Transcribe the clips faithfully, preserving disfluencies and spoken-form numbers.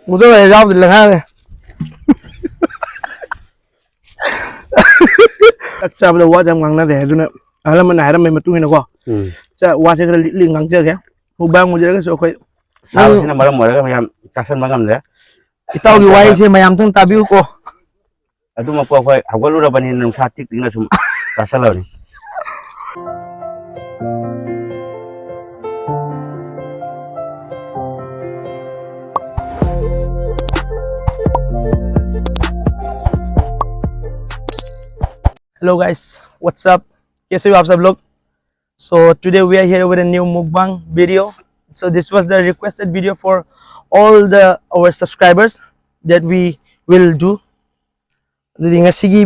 ꯎꯗꯕ ꯌꯥꯎꯗ꯭ꯔꯤ ꯂꯪꯍꯥꯡꯅꯦ꯫ ꯆꯥꯛ ꯆꯥꯕꯗ ꯋꯥꯁꯦ ꯌꯥꯝ ꯉꯥꯡꯅꯔꯦ꯫ ꯑꯗꯨꯅ ꯑꯍꯜ ꯂꯃꯟꯅ ꯍꯥꯏꯔꯝꯕꯒꯤ ꯃꯇꯨꯡ ꯏꯟꯅꯀꯣ, ꯎꯝ꯫ ꯆꯥꯛ ꯋꯥꯁꯦ ꯈꯔ ꯂꯤꯛ ꯂꯤꯛ ꯉꯥꯡꯖꯒꯦ꯫ ꯃꯨꯛꯕꯥꯡ ꯑꯣꯏꯖꯔꯒꯁꯨ ꯑꯩꯈꯣꯏ ꯁꯥꯕꯁꯤꯅ ꯃꯔꯝ ꯑꯣꯏꯔꯒ ꯃꯌꯥꯝ ꯆꯥꯁꯟꯕ ꯉꯝꯗ꯭ꯔꯦ꯫ ꯏꯇꯥꯎꯒꯤ ꯋꯥꯍꯩꯁꯦ ꯃꯌꯥꯝ ꯑꯝꯇꯪ ꯇꯥꯕꯤꯌꯨꯀꯣ꯫ ꯑꯗꯨꯃꯛꯄꯨ ꯑꯩꯈꯣꯏ ꯍꯧꯒꯠꯂꯨꯔꯕꯅꯤꯅ ꯅꯨꯡꯁꯥ ꯇꯤꯛ ꯇꯤꯛꯅ ꯁꯨꯝ ꯆꯥꯁꯜꯂꯕꯅꯤ꯫ Hello guys, what's up? कैसे हो आप सब लोग? So today we are here with a new mukbang video. So this was the requested video for all the our subscribers that we will do. ꯑꯗꯨꯗꯤ ꯉꯁꯤꯒꯤ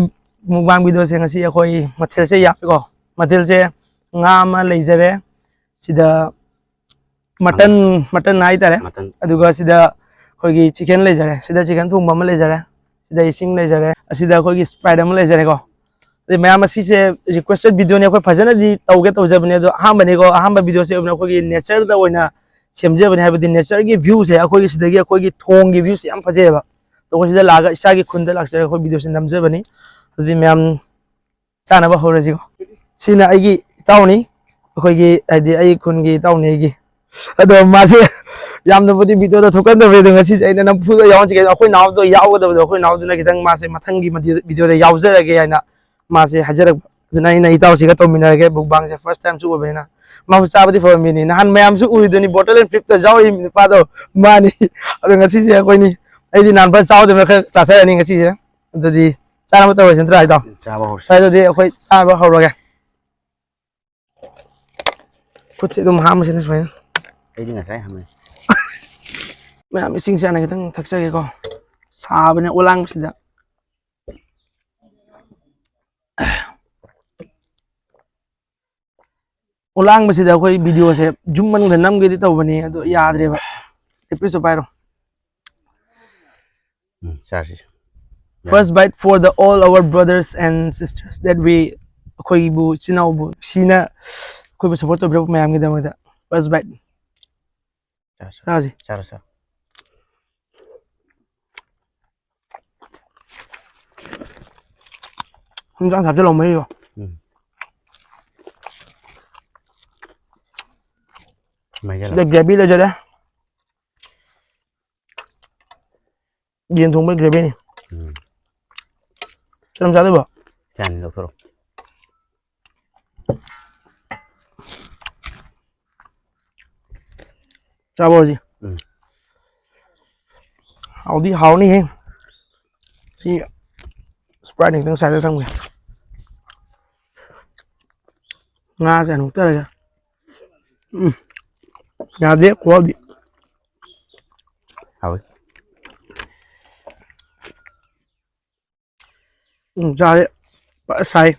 mukbang videoꯁꯦ, ꯉꯁꯤ ꯑꯩꯈꯣꯏ ꯃꯊꯦꯜꯁꯦ ꯌꯥꯝꯃꯤꯀꯣ꯫ ꯃꯊꯦꯜꯁꯦ ꯉꯥ ꯑꯃ ꯂꯩꯖꯔꯦ, ꯁꯤꯗ mutton, mutton ꯍꯥꯏꯇꯥꯔꯦ꯫ Mutton꯫ ꯑꯗꯨꯒ ꯁꯤꯗ ꯑꯩꯈꯣꯏꯒꯤ chicken ꯂꯩꯖꯔꯦ, ꯁꯤꯗ chicken ꯊꯣꯡꯕ ꯑꯃ ꯂꯩꯖꯔꯦ, ꯁꯤꯗ ꯏꯁꯤꯡ ꯂꯩꯖꯔꯦ, ꯑꯁꯤꯗ ꯑꯩꯈꯣꯏꯒꯤ Sprite ꯑꯃ ꯂꯩꯖꯔꯦꯀꯣ꯫ ꯑꯗꯩ ꯃꯌꯥꯝ, ꯑꯁꯤꯁꯦ requested videoꯅꯦ, ꯑꯩꯈꯣꯏ ꯐꯖꯅꯗꯤ ꯇꯧꯒꯦ ꯇꯧꯖꯕꯅꯦ, ꯑꯗꯣ ꯑꯍꯥꯟꯕꯅꯤꯀꯣ, ꯑꯍꯥꯟꯕ videoꯁꯦ ꯑꯣꯏꯅ ꯑꯩꯈꯣꯏꯒꯤ natureꯗ ꯑꯣꯏꯅ ꯁꯦꯝꯖꯕꯅꯦ, ꯍꯥꯏꯕꯗꯤ natureꯒꯤ viewꯁꯦ ꯑꯩꯈꯣꯏꯒꯤ ꯁꯤꯗꯒꯤ ꯑꯩꯈꯣꯏꯒꯤ ꯊꯣꯡꯒꯤ viewꯁꯦ ꯌꯥꯝ ꯐꯖꯩꯑꯕ꯫ ꯑꯗꯣ ꯑꯩꯈꯣꯏ ꯁꯤꯗ ꯂꯥꯛꯑꯒ ꯏꯁꯥꯒꯤ ꯈꯨꯟꯗ ꯂꯥꯛꯆꯔꯒ ꯑꯩꯈꯣꯏ videoꯁꯦ ꯅꯝꯖꯕꯅꯤ꯫ ꯑꯗꯨꯗꯤ ꯃꯌꯥꯝ ꯆꯥꯅꯕ ꯍꯧꯔꯁꯤꯀꯣ꯫ ꯁꯤꯅ ꯑꯩꯒꯤ ꯏꯇꯥꯎꯅꯤ, ꯑꯩꯈꯣꯏꯒꯤ, ꯍꯥꯏꯗꯤ ꯑꯩ ꯈꯨꯟꯒꯤ ꯏꯇꯥꯎꯅꯤ ꯑꯩꯒꯤ꯫ ꯑꯗꯣ ꯃꯥꯁꯦ ꯌꯥꯝꯅꯕꯨꯗꯤ videoꯗ ꯊꯣꯛꯀꯟꯗꯕꯅꯤ, ꯑꯗꯣ ꯉꯁꯤꯁꯦ ꯑꯩꯅ ꯅꯝꯐꯨꯗ ꯌꯥꯎꯍꯟꯁꯤ ꯀꯩꯅꯣ, ꯑꯩꯈꯣꯏ ꯅꯥꯎꯗꯣ ꯌꯥꯎꯒꯗꯕꯗꯣ, ꯑꯩꯈꯣꯏ ꯅꯥꯎꯗꯨꯅ ꯈꯤꯇꯪ ꯃꯥꯁꯦ ꯃꯊꯪꯒꯤ videoꯗ ꯌꯥꯎꯖꯔꯒꯦ ꯍꯥꯏꯅ ꯃꯥꯁꯦ ꯍꯥꯏꯖꯔꯛꯄ꯫ ꯑꯗꯨꯅ ꯑꯩꯅ ꯏꯇꯥꯎꯁꯤꯒ ꯇꯧꯃꯤꯟꯅꯔꯒꯦ꯫ Mukbangꯁꯦ first timeꯁꯨ ꯑꯣꯏꯕꯅꯤꯅ, ꯃꯥꯁꯨ ꯆꯥꯕꯗꯤ ꯐꯕ ꯃꯤꯅꯤ꯫ ꯅꯍꯥꯟ ꯃꯌꯥꯝꯁꯨ ꯎꯔꯤꯗꯨꯅꯤ, bottle and flipꯇ ꯌꯥꯎꯔꯤ ꯅꯨꯄꯥꯗꯣ, ꯃꯥꯅꯤ꯫ ꯑꯗꯣ ꯉꯁꯤꯁꯦ ꯑꯩꯈꯣꯏꯅꯤ, ꯑꯩꯗꯤ ꯅꯍꯥꯟ ꯐꯖꯅ ꯆꯥꯍꯧꯗꯕꯅꯤꯅ ꯈꯔ ꯆꯥꯊꯔꯅꯤ ꯉꯁꯤꯁꯦ꯫ ꯑꯗꯨꯗꯤ ꯆꯥꯅꯕ ꯇꯧꯔꯁꯤ ꯅꯠꯇ꯭ꯔꯥ, ꯏꯇꯥꯎ? ꯆꯥꯕ ꯍꯧꯔꯁꯤ꯫ ꯐꯔꯦ, ꯑꯗꯨꯗꯤ ꯑꯩꯈꯣꯏ ꯆꯥꯅꯕ ꯍꯧꯔꯒꯦ꯫ ꯈꯨꯠꯁꯦ ꯑꯗꯨꯝ ꯍꯥꯝꯃꯁꯤꯅꯦ ꯁꯨꯃꯥꯏꯅ꯫ ꯑꯩꯗꯤ ꯉꯁꯥꯏ ꯍꯥꯝꯃꯦ꯫ ꯃꯌꯥꯝ, ꯏꯁꯤꯡꯁꯦ ꯍꯥꯟꯅ ꯈꯤꯇꯪ ꯊꯛꯆꯒꯦꯀꯣ, ꯁꯥꯕꯅꯦ ꯑꯣꯂꯥꯡꯕꯁꯤꯗ꯫ ꯑꯣꯂꯥꯡꯕꯁꯤꯗ ꯑꯩꯈꯣꯏ videoꯁꯦ ꯌꯨꯝ ꯃꯅꯨꯡꯗ ꯅꯝꯒꯦꯗꯤ ꯇꯧꯕꯅꯤ, ꯑꯗꯣ ꯌꯥꯗ꯭ꯔꯦꯕ꯫ Earpieceꯇꯣ ꯄꯥꯏꯔꯣ꯫ ꯎꯝ, ꯆꯥꯔꯁꯤ꯫ First bite for the all our brothers and sisters that we, ꯑꯩꯈꯣꯏꯕꯨ, ꯏꯆꯤꯟ ꯏꯅꯥꯎꯕꯨ ꯁꯤꯅ ꯑꯩꯈꯣꯏꯕꯨ support ꯇꯧꯕꯤꯔꯛꯄ ꯃꯌꯥꯝꯒꯤꯗꯃꯛꯇ first bite꯫ ꯆꯥꯔꯁꯤ꯫ ꯆꯥꯔꯁꯤ꯫ ꯆꯥꯔꯣ, ꯆꯥꯔꯣ꯫ ꯍꯤꯟꯖꯥꯡ ꯍꯥꯞꯆꯤꯜꯂꯣ ꯃꯍꯤꯗꯣ꯫ ꯎꯝ꯫ ꯃꯍꯤ ꯁꯤꯗ ꯆꯠꯂꯣ꯫ ꯒ꯭ꯔꯦꯚꯤ ꯂꯩꯖꯔꯦ꯫ ꯌꯦꯟ ꯊꯣꯡꯕꯩ ꯒ꯭ꯔꯦꯚꯤꯅꯤ꯫ ꯎꯝ꯫ ꯆꯅꯝ ꯆꯥꯗꯕ? ꯌꯥꯅꯤ, ꯂꯧꯊꯣꯔꯛꯑꯣ꯫ ꯆꯥꯕ ꯍꯧꯔꯁꯤ꯫ ꯎꯝ꯫ ꯍꯥꯎꯗꯤ ꯍꯥꯎꯅꯤꯍꯦ꯫ ꯁꯤ Sprite ꯈꯤꯇꯪ ꯁꯥꯏꯗ ꯊꯝꯒꯦ꯫ ꯉꯥꯁꯦ ꯍꯅꯨ ꯇꯔꯒ꯫ ꯎꯝ꯫ ꯌꯥꯗꯦ, ꯈꯨꯍꯥꯎꯗꯤ꯫ ꯍꯥꯎꯋꯤ꯫ ꯎꯝ, ꯆꯥꯔꯦ꯫ ꯐꯖ ꯁꯥꯏ꯫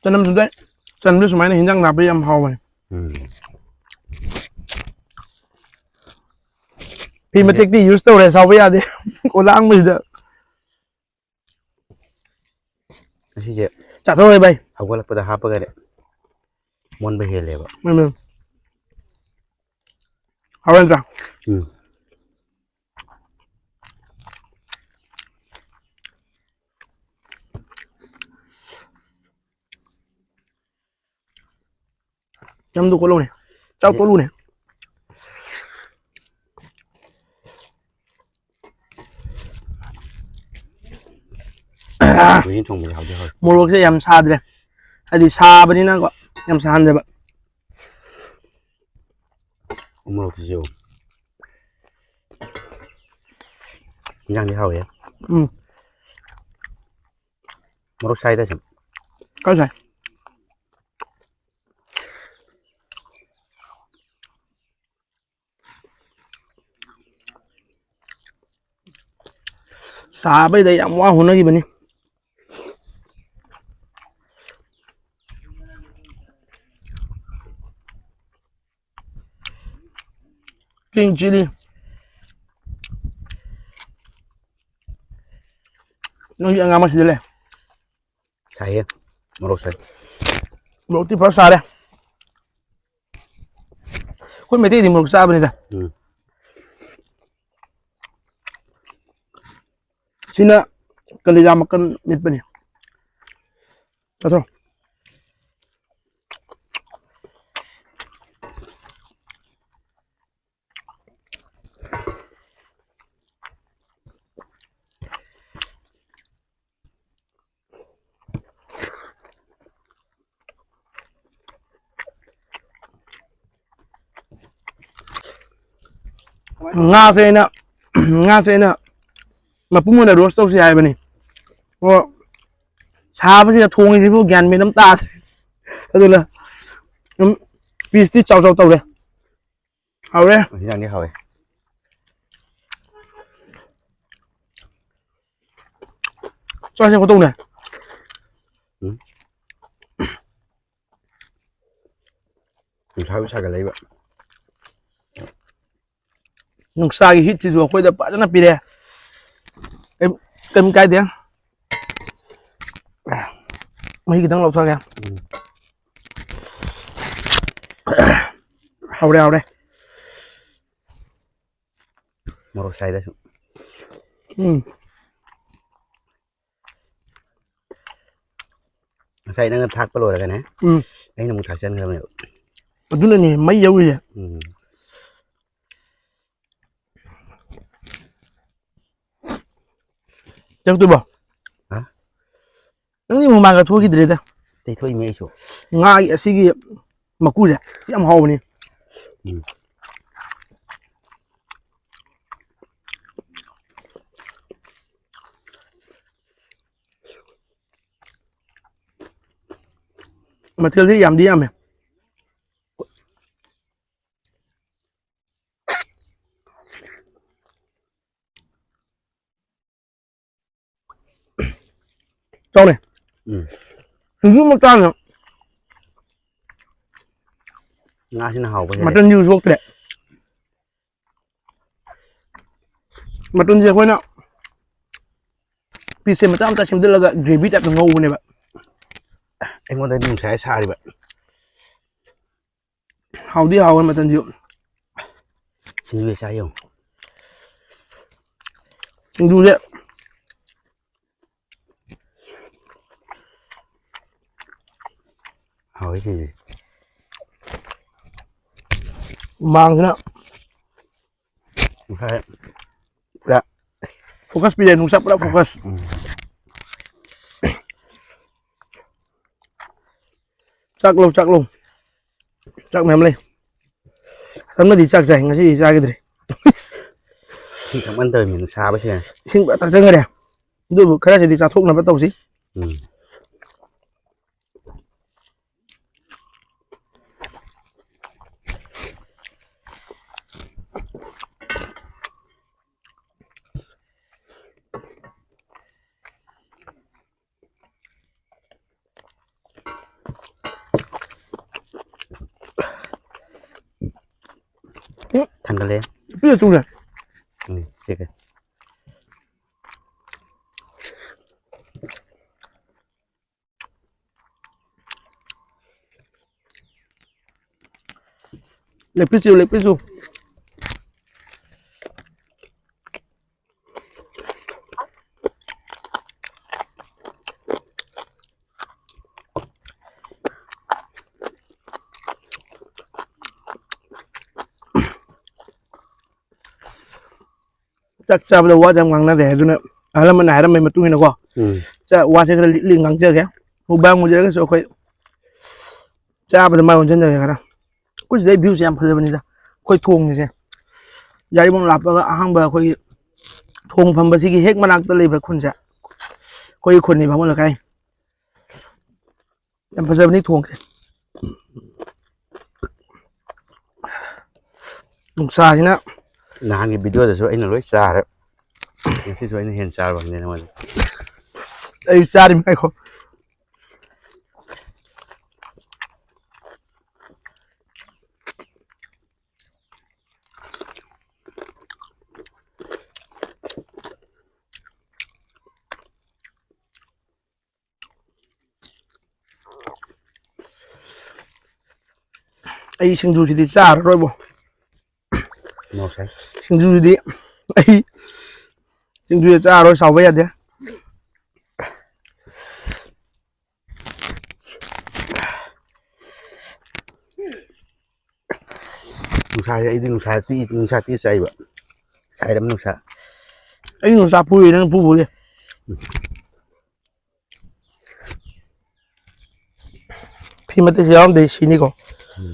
ꯆꯅꯝꯁꯨ ꯆꯥꯏ꯫ ꯆꯅꯝꯁꯨ ꯁꯨꯃꯥꯏꯅ ꯍꯤꯟꯖꯥꯡ ꯅꯥꯄꯤ ꯌꯥꯝ ꯍꯥꯎꯕꯅꯦ꯫ ꯎꯝ꯫ ꯐꯤ ꯃꯇꯦꯛꯇꯤ use ꯇꯧꯔꯦ, ꯁꯥꯎꯕ ꯌꯥꯗꯦ꯫ ꯈꯨꯂꯥꯡꯕꯁꯤꯗ꯫ ꯉꯁꯤꯁꯦ ꯆꯥꯊꯣꯛꯑꯦ ꯚꯥꯏ꯫ ꯍꯧꯒꯠꯂꯛꯄꯗ ꯍꯥꯞꯄꯒꯅꯦ ꯃꯣꯟꯕ ꯍꯦꯜꯂꯦꯕ꯫ ꯎꯝ꯫ ꯍꯥꯎꯔꯣꯏꯗ꯭ꯔꯥ? ꯎꯝ꯫ ꯆꯝꯗꯨ ꯀꯣꯠꯂꯨꯅꯦ꯫ ꯆꯥꯛ ꯇꯣꯠꯂꯨꯅꯦ꯫ ꯎꯌꯦꯟ ꯊꯣꯡꯕꯁꯦ ꯍꯥꯎꯗꯤ ꯍꯥꯎꯋꯦ꯫ ꯃꯣꯔꯣꯛꯁꯦ ꯌꯥꯝ ꯁꯥꯗ꯭ꯔꯦ꯫ ꯍꯥꯏꯗꯤ ꯁꯥꯕꯅꯤꯅꯀꯣ ꯌꯥꯝ ꯁꯥꯍꯟꯗꯦꯕ꯫ ꯎꯃꯣꯔꯣꯛꯁꯤꯁꯨ ꯌꯦꯡꯉꯨ꯫ ꯏꯟꯖꯥꯡꯗꯤ ꯍꯥꯎꯋꯦ꯫ ꯎꯝ꯫ ꯃꯣꯔꯣꯛ ꯁꯥꯏꯗ ꯁꯨꯝ꯫ ꯈꯔ ꯁꯥꯏ꯫ ꯁꯥꯕꯩꯗ ꯌꯥꯝ ꯋꯥ ꯍꯣꯠꯅꯈꯤꯕꯅꯤ꯫ Green chili. ꯅꯪꯒꯤ ꯑꯉꯥꯡ ꯑꯃ ꯁꯤꯗ ꯂꯩ꯫ ꯁꯥꯏꯌꯦ꯫ ꯃꯣꯔꯣꯛ ꯁꯥꯏ꯫ ꯃꯣꯔꯣꯛꯇꯤ ꯐꯖ ꯁꯥꯔꯦ꯫ ꯑꯩꯈꯣꯏ ꯃꯩꯇꯩꯗꯤ ꯃꯣꯔꯣꯛ ꯆꯥꯕꯅꯤꯗ꯫ ꯎꯝ꯫ ꯁꯤꯅ ꯀꯂꯦꯖꯥ ꯃꯀꯟ ꯃꯦꯠꯄꯅꯤ꯫ ꯆꯥꯊꯣꯛ꯫ ꯉꯥꯁꯦ ꯑꯩꯅ, ꯉꯥꯁꯦ ꯑꯩꯅ ꯃꯄꯨꯝ ꯑꯣꯏꯅ roast ꯇꯧꯁꯤ ꯍꯥꯏꯕꯅꯤ꯫ ꯑꯣ, ꯁꯥꯕꯁꯤꯗ ꯊꯣꯡꯉꯤꯁꯤꯕꯨ ꯒ꯭ꯌꯥꯟ ꯃꯦꯟ ꯑꯃ ꯇꯥꯗꯦ꯫ ꯑꯗꯨꯅ ꯑꯗꯨꯝ piece ꯇꯤ ꯆꯥꯎ ꯆꯥꯎ ꯇꯧꯔꯦ꯫ ꯍꯥꯎꯔꯦ꯫ ꯏꯟꯖꯥꯡꯗꯤ ꯍꯥꯎꯋꯦ꯫ ꯆꯥꯁꯦ ꯈꯣꯠꯇꯧꯅꯦ꯫ ꯎꯝ꯫ ꯅꯨꯡꯁꯥꯁꯨ ꯁꯥꯒꯠꯂꯛꯏꯕ꯫ ꯅꯨꯡꯁꯥꯒꯤ heat ꯁꯤꯁꯨ ꯑꯩꯈꯣꯏꯗ ꯐꯖꯅ ꯄꯤꯔꯦ꯫ ꯀꯩꯝ, ꯀꯩꯝ ꯀꯥꯏꯗꯦ꯫ ꯃꯍꯤ ꯈꯤꯇꯪ ꯂꯧꯊꯣꯛꯑꯒꯦ꯫ ꯎꯝ꯫ ꯍꯥꯎꯔꯦ, ꯍꯥꯎꯔꯦ꯫ ꯃꯣꯔꯣꯛ ꯁꯥꯏꯗ ꯁꯨꯝ꯫ ꯎꯝ꯫ ꯉꯁꯥꯏ ꯅꯪꯅ ꯊꯥꯛꯄ ꯂꯣꯏꯔꯒꯅꯦ, ꯎꯝ꯫ ꯑꯩꯅ ꯑꯃꯨꯛ ꯊꯥꯛꯆꯟꯈ꯭ꯔꯕꯅꯦꯕ꯫ ꯑꯗꯨꯅꯅꯦ ꯃꯩ ꯌꯧꯔꯤꯁꯦ꯫ ꯎꯝ꯫ ꯆꯪꯉꯛꯇꯣꯏꯕꯣ? ꯍꯥ? ꯅꯪꯗꯤ ꯃꯃꯥꯡꯒ ꯊꯣꯛꯈꯤꯗ꯭ꯔꯦꯗ꯫ ꯇꯩꯊꯣꯛꯏꯃꯤ ꯑꯩꯁꯨ꯫ ꯉꯥꯒꯤ ꯑꯁꯤꯒꯤ ꯃꯀꯨꯁꯦ ꯌꯥꯝ ꯍꯥꯎꯕꯅꯤ꯫ ꯎꯝ꯫ ꯃꯊꯦꯜꯗꯤ ꯌꯥꯝꯗꯤ ꯌꯥꯝꯃꯦ꯫ ꯆꯥꯎꯅꯦ꯫ ꯎꯝ꯫ ꯁꯤꯡꯖꯨ ꯑꯃ ꯆꯥꯅ꯫ ꯉꯥꯁꯤꯅ ꯍꯥꯎꯕ ꯍꯦꯜꯂꯦ꯫ ꯃꯇꯟꯁꯨ ꯁꯣꯛꯇ꯭ꯔꯦ꯫ ꯃꯇꯨꯝꯁꯦ ꯑꯩꯈꯣꯏꯅ ꯄꯤꯁꯁꯦ ꯃꯆꯥ ꯃꯆꯥ ꯁꯦꯝꯖꯤꯜꯂꯒ ꯒ꯭ꯔꯦꯚꯤ ꯇꯥꯏꯞꯇ ꯉꯧꯕꯅꯦꯕ꯫ ꯑꯩꯉꯣꯟꯗꯗꯤ ꯅꯨꯡꯁꯥ ꯁꯥꯔꯤꯕ꯫ ꯍꯥꯎꯗꯤ ꯍꯥꯎꯋꯦ ꯃꯆꯜꯁꯨ꯫ ꯁꯤꯡꯖꯨ ꯆꯥ ꯌꯦꯡꯉꯨ꯫ ꯁꯤꯡꯖꯨꯁꯦ ꯍꯥꯎꯋꯤ ꯁꯤꯡꯖꯨ꯫ ꯃꯥꯡꯗꯅ ꯉꯁꯥꯏ ꯄꯨꯔꯥ ꯐꯣꯀꯁ ꯄꯤꯔꯦ, ꯅꯨꯡꯁꯥ ꯄꯨꯔꯥ ꯐꯣꯀꯁ꯫ ꯎꯝ꯫ ꯆꯥꯛ ꯂꯧ, ꯆꯥꯛ ꯂꯧ꯫ ꯆꯥꯛ ꯃꯌꯥꯝ ꯂꯩ꯫ ꯑꯃꯗꯤ ꯆꯥꯛ ꯆꯥꯏ, ꯉꯁꯤꯗꯤ ꯆꯥꯈꯤꯗ꯭ꯔꯦ꯫ ꯏꯁꯤꯡ ꯊꯛꯃꯟꯗꯕꯅꯤꯅ ꯁꯥꯕꯁꯤꯅ꯫ ꯏꯁꯤꯡ ꯄꯨꯔꯥ ꯊꯛꯆꯟꯈ꯭ꯔꯦ꯫ ꯑꯗꯨꯕꯨ ꯈꯔꯁꯤꯗꯤ ꯆꯥꯊꯣꯛꯅꯕ ꯇꯧꯁꯤ꯫ ꯎꯝ꯫ ꯊꯥꯡꯒꯠꯂꯦ꯫ ꯄꯤꯔ ꯆꯨꯔꯦ꯫ ꯎꯝ, ꯁꯤ ꯀꯩ꯫ ꯂꯦꯛ ꯄꯤꯁ ꯌꯣ, ꯂꯦꯛ ꯄꯤꯁ ꯌꯣ꯫ ꯆꯥꯛ ꯆꯥꯕꯗ ꯋꯥꯁꯦ ꯌꯥꯝ ꯉꯥꯡꯅꯔꯦ꯫ ꯑꯗꯨꯅ ꯑꯍꯜ ꯂꯃꯟꯅ ꯍꯥꯏꯔꯝꯕꯒꯤ ꯃꯇꯨꯡ ꯏꯟꯅꯀꯣ, ꯎꯝ꯫ ꯆꯥ-, ꯋꯥꯁꯦ ꯈꯔ ꯂꯤꯛ ꯂꯤꯛ ꯉꯥꯡꯖꯒꯦ꯫ ꯃꯨꯛꯕꯥꯡ ꯑꯣꯏꯖꯔꯒꯁꯨ ꯑꯩꯈꯣꯏ ꯆꯥꯕꯗ ꯃꯥꯏ ꯑꯣꯟꯁꯤꯟꯖꯒꯦ ꯈꯔ꯫ ꯑꯩꯈꯣꯏ ꯁꯤꯗꯩ ꯚ꯭ꯌꯨꯁꯦ ꯌꯥꯝ ꯐꯖꯕꯅꯤꯗ꯫ ꯑꯩꯈꯣꯏ ꯊꯣꯡꯁꯤꯁꯦ ꯌꯥꯏꯔꯤꯄꯣꯛ ꯂꯥꯛꯄꯒ ꯑꯍꯥꯟꯕ ꯑꯩꯈꯣꯏꯒꯤ ꯊꯣꯡ ꯐꯝꯕꯁꯤꯒꯤ ꯍꯦꯛ ꯃꯅꯥꯛꯇ ꯂꯩꯕ ꯈꯨꯟꯁꯦ ꯑꯩꯈꯣꯏꯒꯤ ꯈꯨꯟꯅꯤ, ꯕꯥꯃꯣꯟ ꯂꯩꯀꯥꯏ꯫ ꯌꯥꯝ ꯐꯖꯕꯅꯤ ꯊꯣꯡꯁꯦ꯫ ꯅꯨꯡꯁꯥꯁꯤꯅ ꯅꯍꯥꯟꯒꯤ ꯚꯤꯗꯤꯑꯣꯗꯁꯨ ꯑꯩꯅ ꯂꯣꯏ ꯆꯥꯔꯦ꯫ ꯉꯁꯤꯁꯨ ꯑꯩꯅ ꯍꯦꯟꯅ ꯆꯥꯔꯕꯅꯦ ꯅꯉꯣꯟꯗ꯫ ꯑꯩ ꯆꯥꯔꯤꯕ ꯉꯥꯏꯈꯣ꯫ ꯑꯩ ꯁꯤꯡꯖꯨꯁꯤꯗꯤ ꯆꯥꯔꯔꯣꯏꯕꯣ꯫ ꯃꯣꯔꯣꯛ ꯁꯥꯏ꯫ ꯁꯤꯡꯖꯨꯁꯤꯗꯤ ꯑꯩ ꯁꯤꯡꯖꯨꯁꯦ ꯆꯥꯔꯔꯣꯏ, ꯁꯥꯎꯕ ꯌꯥꯗꯦ꯫ ꯅꯨꯡꯁꯥꯁꯦ ꯑꯩꯗꯤ ꯅꯨꯡꯁꯥ ꯇꯤ-, ꯅꯨꯡꯁꯥ ꯇꯤ ꯆꯥꯏꯕ꯫ ꯁꯥꯏꯔꯝ ꯅꯨꯡꯁꯥ꯫ ꯑꯩ ꯅꯨꯡꯁꯥ ꯐꯨꯏ, ꯅꯪ ꯐꯨꯕꯨꯗꯤ꯫ ꯐꯤ ꯃꯇꯦꯛꯁꯦ ꯌꯥꯎꯔꯝꯗꯦ ꯁꯤꯅꯤꯀꯣ꯫ ꯎꯝ꯫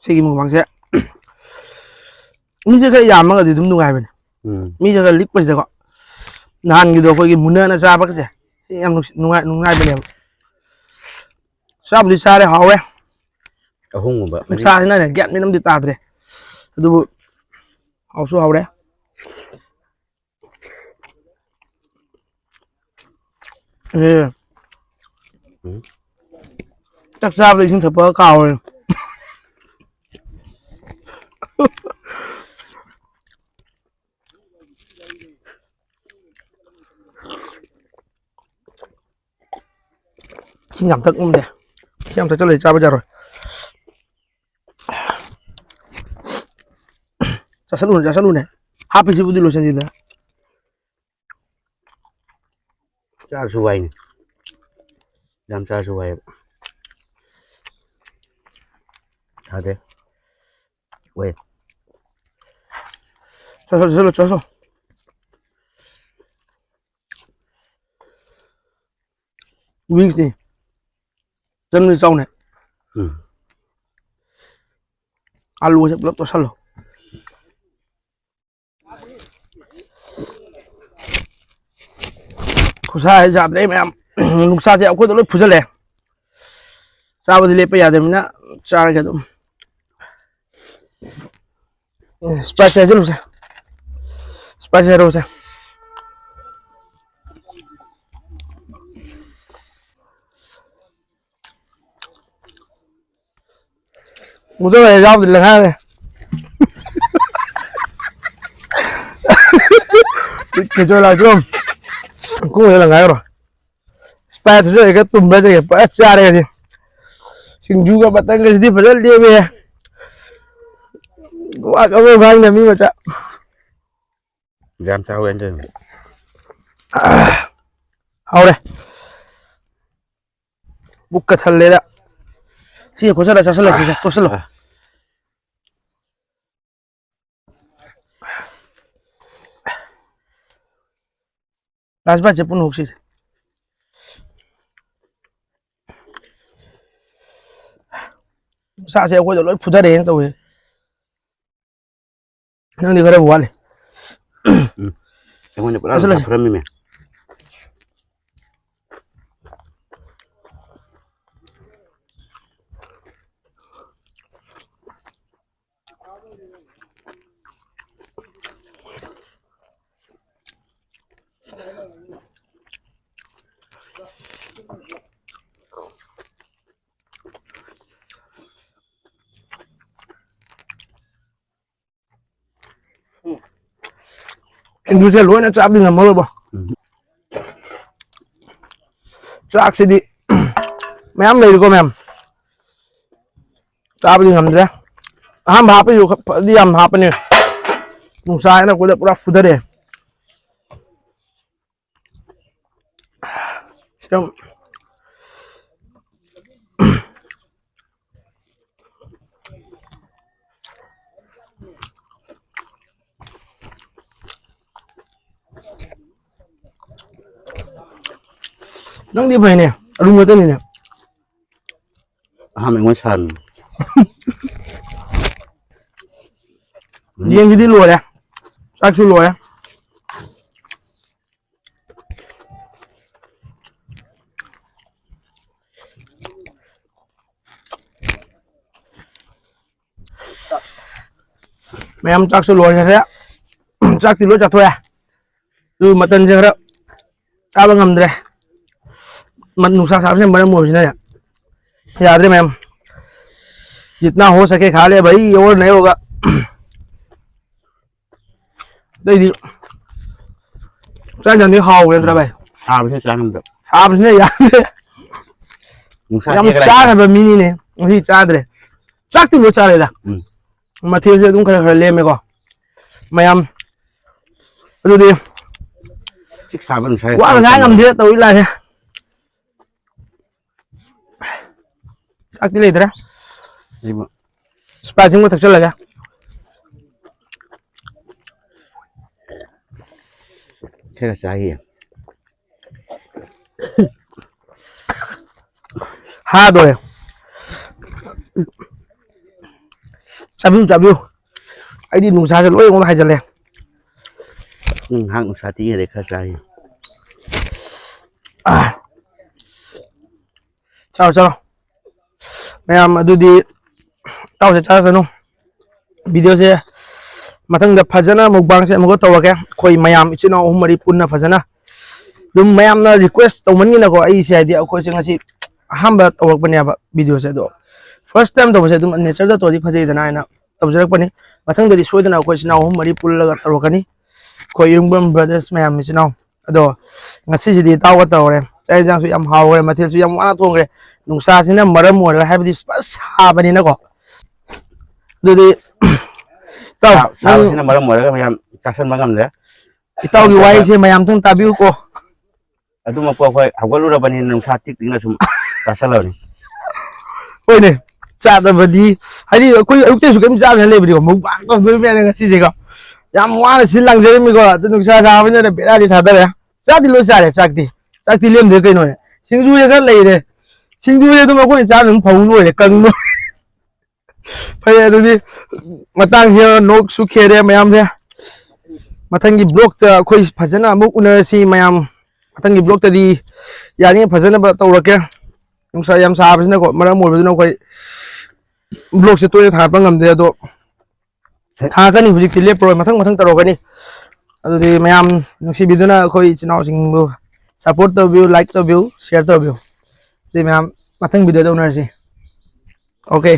ꯁꯤꯒꯤ ꯃꯨꯛꯕꯥꯡꯁꯦ ꯃꯤꯁꯦ ꯈꯔ ꯌꯥꯝꯃꯒꯗꯤ ꯑꯗꯨꯝ ꯅꯨꯡꯉꯥꯏꯕꯅꯦ꯫ ꯎꯝ꯫ ꯃꯤꯁꯦ ꯈꯔ ꯂꯤꯛꯄꯁꯤꯗꯀꯣ꯫ ꯅꯍꯥꯟꯒꯤꯗꯣ ꯑꯩꯈꯣꯏꯒꯤ ꯃꯨꯟꯅꯅ ꯆꯥꯕꯒꯁꯦ ꯁꯤ ꯌꯥꯝ ꯅꯨꯡꯁꯤ-, ꯅꯨꯡꯉꯥꯏ-, ꯅꯨꯡꯉꯥꯏꯕꯅꯦꯕ꯫ ꯆꯥꯕꯨꯗꯤ ꯆꯥꯔꯦ, ꯍꯥꯎꯋꯦ꯫ ꯑꯍꯨꯝꯒꯨꯝꯕ, ꯃꯔꯤ꯫ ꯅꯨꯡꯁꯥꯁꯤꯅꯅꯦ ꯒ꯭ꯌꯥꯟ ꯃꯦꯟ ꯑꯃꯗꯤ ꯇꯥꯗ꯭ꯔꯦ꯫ ꯑꯗꯨꯕꯨ ꯍꯥꯎꯁꯨ ꯍꯥꯎꯔꯦ꯫ ꯑꯦ꯫ ꯎꯝ꯫ ꯆꯥꯛ ꯆꯥꯕꯗ ꯏꯁꯤꯡ ꯊꯛꯄ ꯀꯥꯎꯔꯦ꯫ ꯏꯁꯤꯡ ꯌꯥꯝ ꯊꯛ ꯉꯝꯗꯦ꯫ ꯏꯁꯤꯡ ꯌꯥꯝ ꯊꯛꯆꯜꯂꯗꯤ ꯆꯥꯕ ꯌꯥꯔꯣꯏ꯫ ꯆꯥꯁꯜꯂꯨꯅꯦ, ꯆꯥꯁꯜꯂꯨꯅꯦ꯫ ꯍꯥꯞꯄꯤꯁꯤꯕꯨꯗꯤ ꯂꯣꯏꯁꯟꯁꯤꯗꯅ꯫ ꯆꯥꯔꯁꯨ ꯋꯥꯏꯅꯦ꯫ ꯌꯥꯝ ꯆꯥꯔꯁꯨ ꯋꯥꯏꯌꯦꯕ꯫ ꯌꯥꯗꯦ꯫ ꯋꯥꯏ꯫ ꯆꯥꯁꯜꯂꯨ, ꯆꯥꯁꯜꯂꯨ, ꯆꯥꯁꯜꯂꯨ꯫ Wingsꯅꯤ꯫ ꯆꯪꯗꯤ ꯆꯥꯎꯅꯦ꯫ ꯎꯝ꯫ ꯑꯂꯨꯒꯁꯦ ꯄꯨꯂꯞ ꯇꯣꯠꯁꯜꯂꯣ꯫ ꯈꯨꯠꯁꯥꯁꯦ ꯌꯥꯗ꯭ꯔꯦ ꯃꯌꯥꯝ꯫ ꯅꯨꯡꯁꯥꯁꯦ ꯑꯩꯈꯣꯏꯗ ꯂꯣꯏ ꯐꯨꯖꯜꯂꯦ꯫ ꯆꯥꯕꯗꯤ ꯂꯦꯞꯄ ꯌꯥꯗꯕꯅꯤꯅ ꯆꯥꯔꯒꯦ ꯑꯗꯨꯝ꯫ ꯑꯦ, Sprite ꯍꯩꯖꯤꯜꯂꯨꯁꯦ꯫ Sprite ꯍꯩꯔꯛꯎꯁꯦ꯫ ꯃꯨꯗꯧꯔꯦ, ꯌꯥꯎꯗ꯭ꯔꯤ ꯂꯪꯈꯥꯏꯔꯦ꯫ ꯈꯦꯆꯣ ꯂꯥꯛꯇ꯭ꯔꯣ? ꯈꯣꯡꯗ ꯂꯪꯈꯥꯏꯔꯣ꯫ ꯏꯁꯄꯥꯏꯠꯇꯨꯁꯨ ꯍꯦꯛꯇ ꯇꯨꯝꯕ꯭ꯔꯥ ꯀꯩꯅꯣ ꯐꯖꯅ ꯆꯥꯔꯦ ꯉꯁꯤ꯫ ꯁꯤꯡꯖꯨꯒ ꯃꯇꯟꯒꯁꯤꯗꯤ ꯐꯖꯅ ꯂꯦꯝꯃꯦ꯫ ꯋꯥ ꯀꯕꯣꯛ ꯈꯥꯡꯗ ꯃꯤ ꯃꯆꯥ꯫ ꯌꯥꯝ ꯆꯥꯎꯋꯦ ꯑꯗꯨꯅ꯫ ꯍꯥꯎꯔꯦ꯫ ꯄꯨꯛꯀ ꯊꯜꯂꯦꯗ꯫ ꯁꯤ ꯈꯣꯠꯆꯜꯂ ꯆꯥꯁꯜꯂꯁꯤ, ꯇꯣꯠꯁꯜꯂꯣ꯫ ꯔꯥꯖꯕꯥꯠꯁꯦ ꯄꯨꯟꯅ ꯍꯨꯛꯁꯤꯁꯦ꯫ ꯁꯥꯁꯦ ꯑꯩꯈꯣꯏꯗ ꯂꯣꯏ ꯐꯨꯊꯔꯛꯑꯦꯅ ꯇꯧꯋꯦ꯫ ꯅꯪꯗꯤ ꯈꯔꯕꯨ ꯋꯥꯠꯂꯤ꯫ ꯎꯝ꯫ ꯑꯩꯉꯣꯟꯗ ꯄꯨꯔꯥ ꯆꯥꯁꯜꯂꯁꯤ꯫ ꯐꯨꯔꯝꯃꯤꯃꯦ꯫ ꯁꯤꯡꯖꯨꯁꯦ ꯂꯣꯏꯅ ꯆꯥꯕꯗꯤ ꯉꯝꯃꯔꯣꯏꯕꯣ꯫ ꯎꯝ꯫ ꯆꯥꯛꯁꯤꯗꯤ ꯃꯌꯥꯝ ꯂꯩꯔꯤꯀꯣ ꯃꯌꯥꯝ꯫ ꯆꯥꯕꯗꯤ ꯉꯝꯗ꯭ꯔꯦ꯫ ꯑꯍꯥꯟꯕ ꯍꯥꯞꯄꯩꯁꯨ ꯈ-, ꯐꯗꯤ ꯌꯥꯝ ꯍꯥꯞꯄꯅꯦ꯫ ꯅꯨꯡꯁꯥꯁꯤꯅ ꯑꯩꯈꯣꯏꯗ ꯄꯨꯔꯥ ꯐꯨꯊꯔꯛꯑꯦ꯫ ꯁꯨꯝ꯫ ꯅꯪꯗꯤ ꯐꯩꯅꯦ, ꯑꯔꯨꯝ ꯉꯥꯛꯇꯅꯤꯅꯦ꯫ ꯑꯍꯥꯟꯕ ꯑꯩꯉꯣꯟꯗ ꯁꯥꯔꯝꯃꯤ꯫ ꯌꯦꯟꯁꯤꯗꯤ ꯂꯣꯏꯔꯦ, ꯆꯥꯛꯁꯨ ꯂꯣꯏꯔꯦ꯫ ꯃꯌꯥꯝ ꯆꯥꯛꯁꯨ ꯂꯣꯏꯈ꯭ꯔꯦ꯫ ꯆꯥꯛꯇꯤ ꯂꯣꯏ ꯆꯥꯊꯣꯛꯑꯦ꯫ ꯑꯗꯨ ꯃꯇꯟꯁꯦ ꯈꯔ ꯆꯥꯕ ꯉꯝꯗ꯭ꯔꯦ꯫ ꯃ-, ꯅꯨꯡꯁꯥ ꯁꯥꯕꯁꯤꯅ ꯃꯔꯝ ꯑꯣꯏꯕꯁꯤꯅꯅꯦ꯫ ꯌꯥꯗ꯭ꯔꯦ ꯃꯌꯥꯝ꯫ जितना हो सके खा ले भाई, और नहीं होगा। ꯑꯇꯩꯗꯤ ꯆꯥꯛ ꯏꯟꯖꯥꯡꯗꯤ ꯍꯥꯎꯕ ꯅꯠꯇ꯭ꯔꯥ ꯚꯥꯏ? ꯁꯥꯕꯁꯤꯅ ꯆꯥ ꯉꯝꯗꯕ꯫ ꯁꯥꯕꯁꯤꯅ ꯌꯥꯗ꯭ꯔꯦ꯫ ꯅꯨꯡꯁꯥ ꯌꯥꯝ ꯊꯦꯡꯒꯠꯂꯛꯑꯦ꯫ ꯆꯥꯗꯕ ꯃꯤꯅꯤꯅꯦ꯫ ꯉꯁꯤ ꯆꯥꯗ꯭ꯔꯦ꯫ ꯆꯥꯛꯇꯤ ꯂꯣꯏ ꯆꯥꯔꯦꯗ꯫ ꯎꯝ꯫ ꯃꯊꯦꯜꯁꯦ ꯑꯗꯨꯝ ꯈꯔ ꯈꯔ ꯂꯦꯝꯃꯦꯀꯣ꯫ ꯃꯌꯥꯝ ꯑꯗꯨꯗꯤ ꯆꯤꯛ ꯁꯥꯕ ꯅꯨꯡꯁꯥ ꯋꯥ ꯉꯥꯡ ꯉꯝꯗꯦ ꯇꯧꯔꯤ ꯂꯥꯏꯁꯦ꯫ ꯆꯥꯛꯇꯤ ꯂꯩꯇ꯭ꯔꯦ꯫ ꯁꯤꯃ꯫ Sprite ꯑꯃ ꯊꯛꯆꯜꯂꯒꯦ꯫ ꯈꯔ ꯆꯥꯈꯤꯒꯦ꯫ ꯍꯥꯗꯣꯔꯦ꯫ ꯆꯥꯕꯤꯌꯨ, ꯆꯥꯕꯤꯌꯨ꯫ ꯑꯩꯗꯤ ꯅꯨꯡꯁꯥꯁꯦ ꯂꯣꯏ ꯑꯩꯉꯣꯟꯗ ꯍꯥꯏꯖꯜꯂꯦ꯫ ꯎꯝ, ꯉꯥꯏꯍꯥꯛ ꯅꯨꯡꯁꯥ ꯇꯤꯡꯉꯩꯗ ꯈꯔ ꯆꯥꯈꯤꯒꯦ꯫ ꯆꯥꯔꯣ, ꯆꯥꯔꯣ꯫ ꯃꯌꯥꯝ ꯑꯗꯨꯗꯤ ꯏꯇꯥꯎꯁꯦ ꯆꯥꯔꯁꯅꯨ꯫ Videoꯁꯦ ꯃꯊꯪꯗ ꯐꯖꯅ mukbangꯁꯦ ꯑꯃꯨꯛꯀ ꯇꯧꯔꯒꯦ꯫ ꯑꯩꯈꯣꯏ ꯃꯌꯥꯝ ꯏꯆꯤꯟ ꯏꯅꯥꯎ ꯑꯍꯨꯝ ꯃꯔꯤ ꯄꯨꯟꯅ ꯐꯖꯅ꯫ ꯑꯗꯨꯝ ꯃꯌꯥꯝꯅ request ꯇꯧꯃꯟꯒꯤꯅꯀꯣ, ꯑꯩꯁꯦ ꯍꯥꯏꯗꯤ ꯑꯩꯈꯣꯏꯁꯦ ꯉꯁꯤ ꯑꯍꯥꯟꯕ ꯇꯧꯔꯛꯄꯅꯦꯕ videoꯁꯦ꯫ ꯑꯗꯣ first time ꯇꯧꯕꯁꯦ ꯑꯗꯨꯝ natureꯗ ꯇꯧꯔꯗꯤ ꯐꯖꯩꯗꯅ ꯍꯥꯏꯅ ꯇꯧꯖꯔꯛꯄꯅꯤ꯫ ꯃꯊꯪꯗꯗꯤ ꯁꯣꯏꯗꯅ ꯑꯩꯈꯣꯏ ꯏꯆꯤꯟ ꯏꯅꯥꯎ ꯑꯍꯨꯝ ꯃꯔꯤ ꯄꯨꯜꯂꯒ ꯇꯧꯔꯛꯀꯅꯤ꯫ ꯑꯩꯈꯣꯏ ꯏꯔꯨꯝꯕꯝ brothers ꯃꯌꯥꯝ ꯏꯆꯤꯟ ꯏꯅꯥꯎ꯫ ꯑꯗꯣ ꯉꯁꯤꯁꯤꯗꯤ ꯏꯇꯥꯎꯒ ꯇꯧꯔꯦ꯫ ꯆꯥꯛ ꯏꯟꯁꯥꯡꯁꯨ ꯌꯥꯝ ꯍꯥꯎꯈ꯭ꯔꯦ, ꯃꯊꯦꯜꯁꯨ ꯌꯥꯝ ꯋꯥꯅ ꯊꯣꯡꯈ꯭ꯔꯦ꯫ ꯅꯨꯡꯁꯥꯁꯤꯅ ꯃꯔꯝ ꯑꯣꯏꯔꯒ, ꯍꯥꯏꯕꯗꯤ ꯐꯖꯅ ꯁꯥꯕꯅꯤꯅꯀꯣ꯫ ꯑꯗꯨꯗꯤ ꯏꯇꯥꯎ, ꯁꯥ-, ꯅꯪ ꯁꯥꯕꯁꯤꯅ ꯃꯔꯝ ꯑꯣꯏꯔꯒ ꯃꯌꯥꯝ ꯆꯥꯁꯟꯕ ꯉꯝꯗ꯭ꯔꯦ꯫ ꯏꯇꯥꯎꯒꯤ ꯋꯥꯍꯩꯁꯦ ꯃꯌꯥꯝ ꯑꯝꯇꯪ ꯇꯥꯕꯤꯌꯨꯀꯣ꯫ ꯑꯗꯨꯃꯛꯄꯨ ꯑꯩꯈꯣꯏ ꯍꯧꯒꯠꯂꯨꯔꯕꯅꯤꯅ ꯅꯨꯡꯁꯥ ꯇꯤꯛ ꯇꯤꯛꯅ ꯁꯨꯝ ꯆꯥꯁꯜꯂꯕꯅꯤ꯫ ꯍꯣꯏꯅꯦ, ꯆꯥꯗꯕꯗꯤ, ꯍꯥꯏꯗꯤ ꯑꯩꯈꯣꯏ ꯑꯌꯨꯛꯇꯩꯁꯨ ꯀꯩꯝ ꯆꯥꯗꯅ ꯂꯩꯕꯅꯤꯀꯣ, mukbang ꯇꯧꯗꯣꯔꯤꯕꯅꯦ ꯉꯁꯤꯁꯦꯀꯣ꯫ ꯌꯥꯝ ꯋꯥꯅ ꯁꯤꯜ ꯂꯥꯡꯖꯔꯝꯃꯤꯀꯣ, ꯑꯗꯨ ꯅꯨꯡꯁꯥ ꯁꯥꯕꯅꯤꯅ ꯕꯦꯔꯥꯗꯤ ꯊꯥꯗꯔꯦ꯫ ꯆꯥꯗꯤ ꯂꯣꯏ ꯆꯥꯔꯦ, ꯆꯥꯛꯇꯤ꯫ ꯆꯥꯛꯇꯤ ꯂꯦꯝꯗ꯭ꯔꯦ ꯀꯩꯅꯣꯅꯦ꯫ ꯁꯤꯡꯖꯨꯁꯦ ꯈꯔ ꯂꯩꯔꯦ꯫ ꯁꯤꯡꯖꯨꯁꯦ ꯑꯗꯨꯝ ꯑꯩꯈꯣꯏꯅ ꯆꯥꯗ ꯑꯗꯨꯝ ꯐꯧ ꯂꯣꯏꯔꯦ, ꯀꯪ ꯂꯣꯏꯔꯦ꯫ ꯐꯔꯦ, ꯑꯗꯨꯗꯤ ꯃꯇꯥꯡꯁꯤꯗ ꯅꯣꯛꯁꯨ ꯈꯦꯔꯦ ꯃꯌꯥꯝꯁꯦ꯫ ꯃꯊꯪꯒꯤ vlogꯇ ꯑꯩꯈꯣꯏ ꯐꯖꯅ ꯑꯃꯨꯛ ꯎꯅꯔꯁꯤ ꯃꯌꯥꯝ꯫ ꯃꯊꯪꯒꯤ vlogꯇꯗꯤ ꯌꯥꯔꯤꯉꯩ ꯐꯖꯅꯕ ꯇꯧꯔꯛꯀꯦ꯫ ꯅꯨꯡꯁꯥ ꯌꯥꯝ ꯁꯥꯕꯁꯤꯅꯀꯣ, ꯃꯔꯝ ꯑꯣꯏꯕꯗꯨꯅ ꯑꯩꯈꯣꯏ vlogꯁꯦ ꯇꯣꯏꯅ ꯊꯥꯒꯠꯄ ꯉꯝꯗꯦ, ꯑꯗꯣ ꯊꯥꯔꯛꯀꯅꯤ, ꯍꯧꯖꯤꯛꯇꯤ ꯂꯦꯞꯄꯔꯣꯏ, ꯃꯊꯪ ꯃꯊꯪ ꯇꯧꯔꯛꯀꯅꯤ꯫ ꯑꯗꯨꯗꯤ ꯃꯌꯥꯝ ꯅꯨꯡꯁꯤꯕꯤꯗꯨꯅ ꯑꯩꯈꯣꯏ ꯏꯆꯤꯟ ꯏꯅꯥꯎꯁꯤꯡꯕꯨ support ꯇꯧꯕꯤꯌꯨ, like ꯇꯧꯕꯤꯌꯨ, share ꯇꯧꯕꯤꯌꯨ꯫ ꯑꯗꯨꯗꯤ ꯃꯌꯥꯝ ꯃꯊꯪ videoꯗ ꯎꯅꯔꯁꯤ꯫ Okay꯫